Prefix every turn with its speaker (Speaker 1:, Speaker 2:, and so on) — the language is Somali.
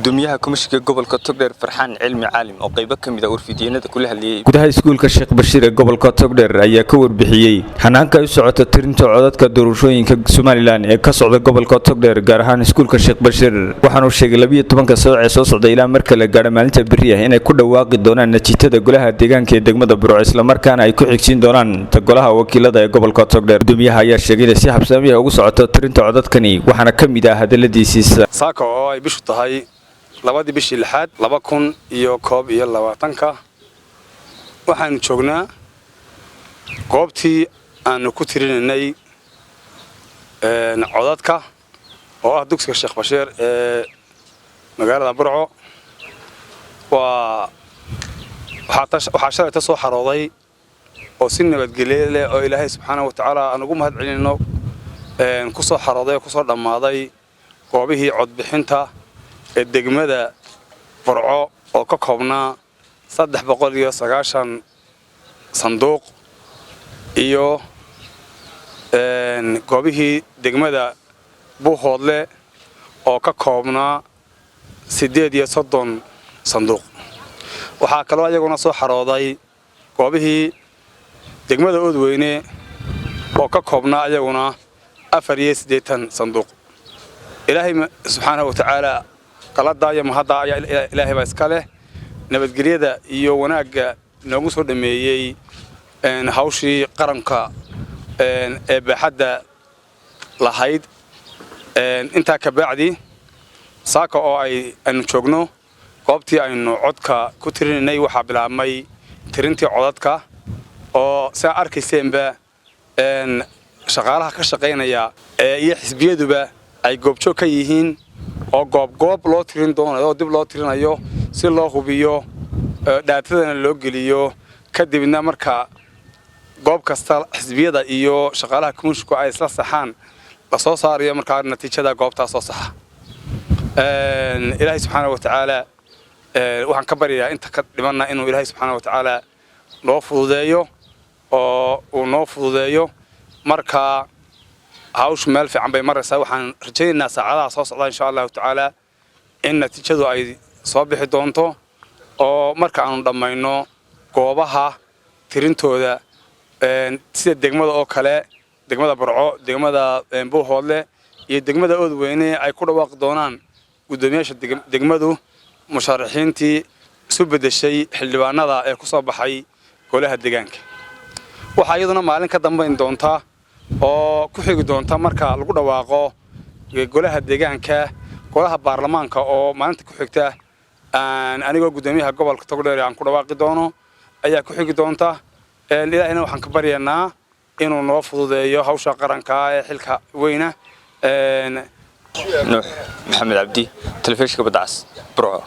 Speaker 1: Gudoomiyaha komishinka gobolka Togdheer, Farxaan Cilmi Caalim, oo qaybo ka mid ah warfidyeenada kula hadlayay gudaha iskuulka Sheekh Bashiir ee gobolka Togdheer, ayaa ka warbixiyey hanaanka ay u socoto tirinta codadka doorashooyinka Somaliland ee ka socda gobolka Togdheer, gaar ahaan iskuulka Sheekh Bashiir. Waxaanuu sheegay 12-ka saac ee soo socda ilaa marka la gaadho maalinta berri ah inay ku dhawaaqi doonaan natiijada golaha deegaanka ee degmada Burco, islamarkaana ay ku xigsiin doonaan golaha wakiilada ee gobolka Togdheer. Gudoomiyaha ayaa sheegay inay si habsaamiya ugu socoto tirinta codadkani, waxaana ka mid ah hadaladiisiisa:
Speaker 2: Saaka oo ay bishu tahay 2-dii bishii lixaad 2021-ka, waxaanu joognaa goobtii aanu ku tirinaynay codadka oo ah dugsiga Sheekh Bashiir ee magaalada Burco. Waxaa shalayta soo xarooday oo si nabadgelye leh oo Ilaahay subxaana wa tacaala aan ugu mahad celinayno ku soo xarooday oo ku soo dhammaaday goobihii codbixinta ee degmada Burco oo ka koobnaa 390 sanduuq iyo goobihii degmada Buuhoodle oo ka koobnaa 38 sanduuq. Waxaa kaloo ayaguna soo xarooday goobihii degmada Oodweyne oo ka koobnaa ayaguna 84 sanduuq. Ilaahay subxaanahu wa tacaala qaladaa iyo mahaddaa ayaa Ilaahay baa iska leh, nabadgelyada iyo wanaagga noogu soo dhammeeyey hawshii qaranka ee baaxadda lahayd. Intaa ka bacdi, saaka oo aynu joogno goobtii aynu codka ku tirinaynay, waxaa bilaabmay tirintii codadka oo siaa arkayseenba shaqaalaha ka shaqaynaya iyo xisbiyaduba ay goobjoog ka yihiin oo goobgoob loo tirin doonayo oo dib loo tirinayo si loo hubiyo, data-dana loo geliyo. Kadibna marka goob kasta xisbiyada iyo shaqaalaha commissionku ay isla saxaan, la soo saarayo markaa natiijada goobtaas soo saxa. Ilaahay subxaana wa tacaala waxaan ka baryayaa inta ka dhimanna inuu Ilaahay subxaana wa tacaala noo fududeeyo oo uu noo fududeeyo. Marka hawshu meel fiican bay maraysaa. Waxaan rajaynaynaa saacadaha soo socda, insha Allahu tacaala, in natiijadu ay soo bixi doonto oo marka aanu dhammayno goobaha tirintooda, sida degmada oo kale, degmada Burco, degmada Buuhoodle iyo degmada Oodweyne, ay ku dhawaaqi doonaan guddoomiyaasha degmadu musharaxiintii isu beddeshay xildhibaanada ee ku soo baxay golaha deegaanka. Waxaa iyaduna maalin ka dambayn doonta oo ku xigi doonta marka lagu dhawaaqo golaha deegaanka, golaha baarlamaanka oo maalinta ku xigta anigoo guddoomiyaha gobolka Togdheer aan ku dhawaaqi doono ayaa ku xigi doonta. Ilaahayna waxaan ka baryaynaa inuu noo fududeeyo hawsha qaranka ee xilka weyna.
Speaker 1: Nuux Maxamed Cabdi, telefishinka Badda Cas, Burco.